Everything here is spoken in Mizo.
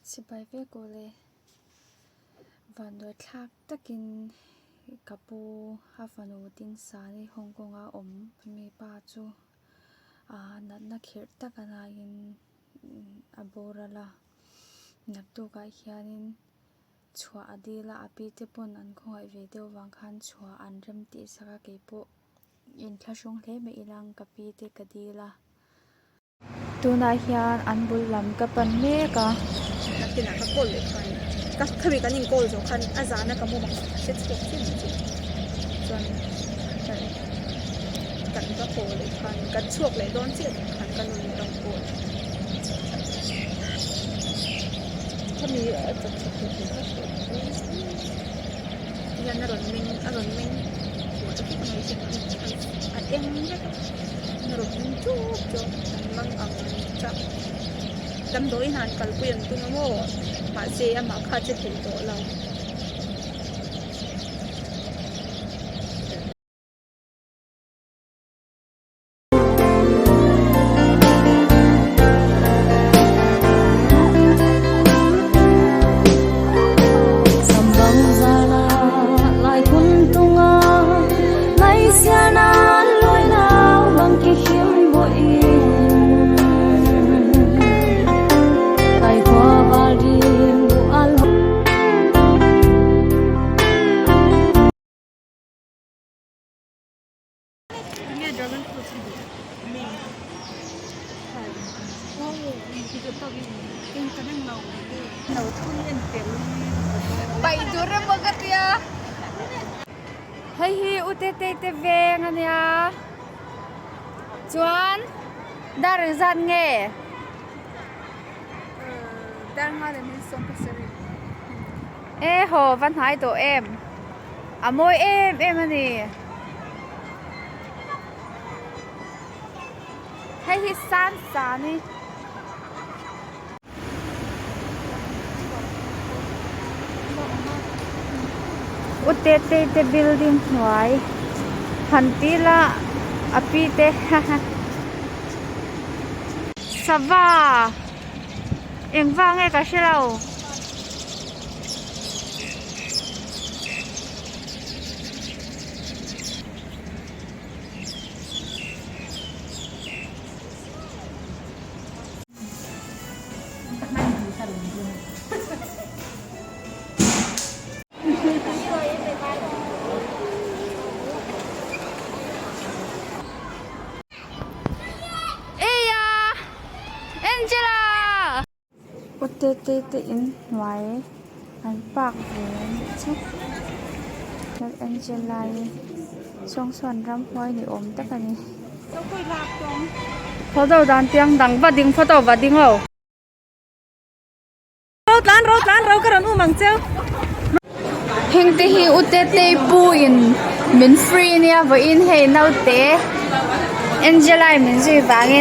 Sipai vek aw le vanduai thlak takin ka pu a fanu Dingsani Hong Kong a awm mi pa chu ah natna khirh tak a laiin a boral a naktukah hianin chhuah a dil a a pi te pawn an khawngaih ve deuh vang khan chhuah an rem tih sak a keipawh inthlahrung hle mai ilang ka pi te ka dil a. Tunah hian an bul lam ka pan mek a. Nakinah ka call leh khan ka khami kan in call zawh khan a zana ka mum ang ka hre chhuak chiah mai chu chuan kan kan va haw leh khan kan chhuak leh dawn chiah tih khan ka nun rawn call khami a chak chak tur tur kha hriat hian a rawn meng a rawn meng huai vek mai chu a eng vek a. Damdawiin han kalpui an tum a maw mahse amah kha che thei tawh lo. Paih tur emaw ka tia hei hi u Tetei te veng a nia chuan dar engzat nge e haw va hnai tawh em a mawi em em a ni hei hi san san i. U Tetei te building hnuai han ti la a pi te sava engvang nge ka hre lo. Angela! U Tetei te in hnuai an park ve anih chu Angela i sawng sawn ramhuai ni awm tak a ni. Photo dan tiang dang va ding photo va ding lo. Ro tlan ro tlan ro ka rawn um ang cheu. Heng te hi u Tetei pu in min free nia vawiin hei naute Angela in min zui vangin.